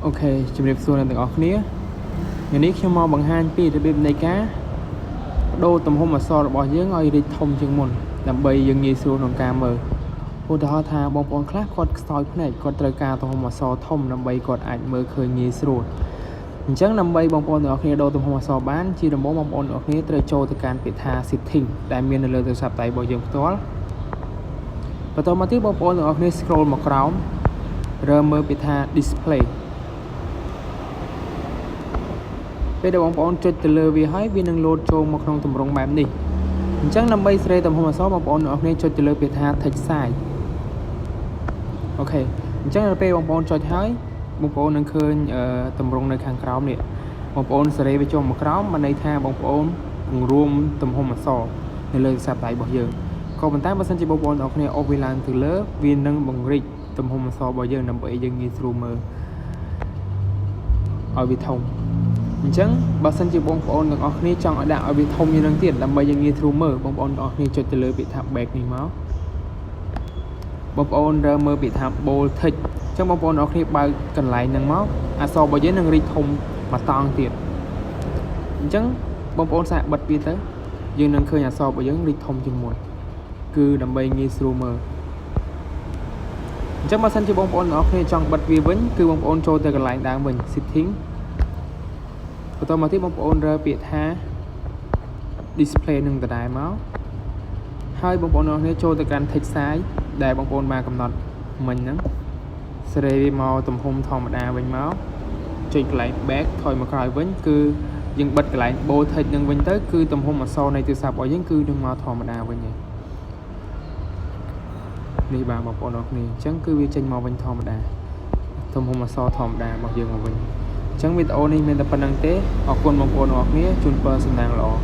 OK ជំរាបសួរអ្នកទាំងអស់គ្នាថ្ងៃនេះខ្ញុំមកបង្ហាញពីរបៀបនៃការបដូរទំហំអក្សររបស់យើងឲ្យរីកធំជាងមុនដើម្បីយើងងាយស្រួលក្នុងការមើលឧទាហរណ៍ថាបងប្អូនខ្លះគាត់ខ្សោយភ្នែកគាត់ត្រូវការទំហំអក្សរធំដើម្បីគាត់អាចមើលឃើញងាយស្រួលអញ្ចឹងដើម្បីបងប្អូនទាំងអស់គ្នាដូរទំហំអក្សរបានជាដំបូងបងប្អូនទាំងអស់គ្នាត្រូវចូលទៅកាន់ពាក្យថា setting ដែលមាននៅលើទូរស័ព្ទដៃរបស់យើងផ្ទាល់បន្តមកទៀតបងប្អូនទាំងអស់គ្នា scroll មកក្រោមរើមើលពាក្យថា display ពេលដែលបងប្អូនចុចទៅលើវាហើយវានឹងលោតចូលមកក្នុងទម្រង់បែបនេះអញ្ចឹងដើម្បីសេរីទំហំអក្សរបងប្អូនទាំងអស់គ្នាចុចទៅលើពាក្យថា text size OK អញ្ចឹងដល់ពេលបងប្អូនចុចហើយបងប្អូននឹងឃើញទម្រង់នៅខាងក្រោមនេះបងប្អូនសេរីវាចូលមកក្រោមបានន័យថាបងប្អូនពង្រួមទំហំអក្សរនៅលើទូរស័ព្ទដៃរបស់យើងក៏ប៉ុន្តែបើសិនជាបងប្អូនទាំងអស់គ្នាអូសវាឡើងទៅលើវានឹងបង្រីកទំហំអក្សររបស់យើងដើម្បីឲ្យយើងងាយស្រួលមើលឲ្យវាធំអញ្ចឹងបើសិនជាបងប្អូនទាំងអស់គ្នាចង់ឲ្យដាក់ឲ្យវាធំជាងនឹងទៀតដើម្បីយើងងាយស្រួលមើលបងប្អូនទាំងអស់គ្នាចុចទៅលើពាក្យថា back នេះមកបងប្អូនរើមើលពាក្យថា bold text អញ្ចឹងបងប្អូនទាំងអស់គ្នាបើកកន្លែងហ្នឹងមកអក្សររបស់យើងនឹងរីកធំមួយតង់ទៀតអញ្ចឹងបងប្អូនសាកបិទវាទៅយើងនឹងឃើញអក្សររបស់យើងរីកធំជាងមុនគឺដើម្បីងាយស្រួលមើលអញ្ចឹងបើសិនជាបងប្អូនទាំងអស់គ្នាចង់បិទវាវិញគឺបងប្អូនចូលទៅកន្លែងដើមវិញ setting បន្តមកទៀតបងប្អូនរើពាក្យថា display នឹងដដែលមកហើយបងប្អូនទាំងអស់គ្នាចូលទៅកាន់ text size ដែលបងប្អូនបានកំណត់មិញហ្នឹងសេរីវាមកទំហំធម្មតាវិញមកចុចកន្លែង back ថយមកក្រោយវិញគឺយើងបិទកន្លែង bold text នឹងវិញទៅគឺទំហំអក្សរនៃទូរស័ព្ទរបស់យើងគឺនឹងមកធម្មតាវិញហើយនេះបាទបងប្អូនអរគ្នាអញ្ចឹងគឺវាចេញមកវិញធម្មតា ទំហំអក្សរធម្មតារបស់យើងមកវិញអញ្ចឹងវីដេអូនេះមានតែប៉ុណ្ណឹងទេអរគុណបងប្អូនទាំងអស់គ្នាជូនពរសំណាងល្អ។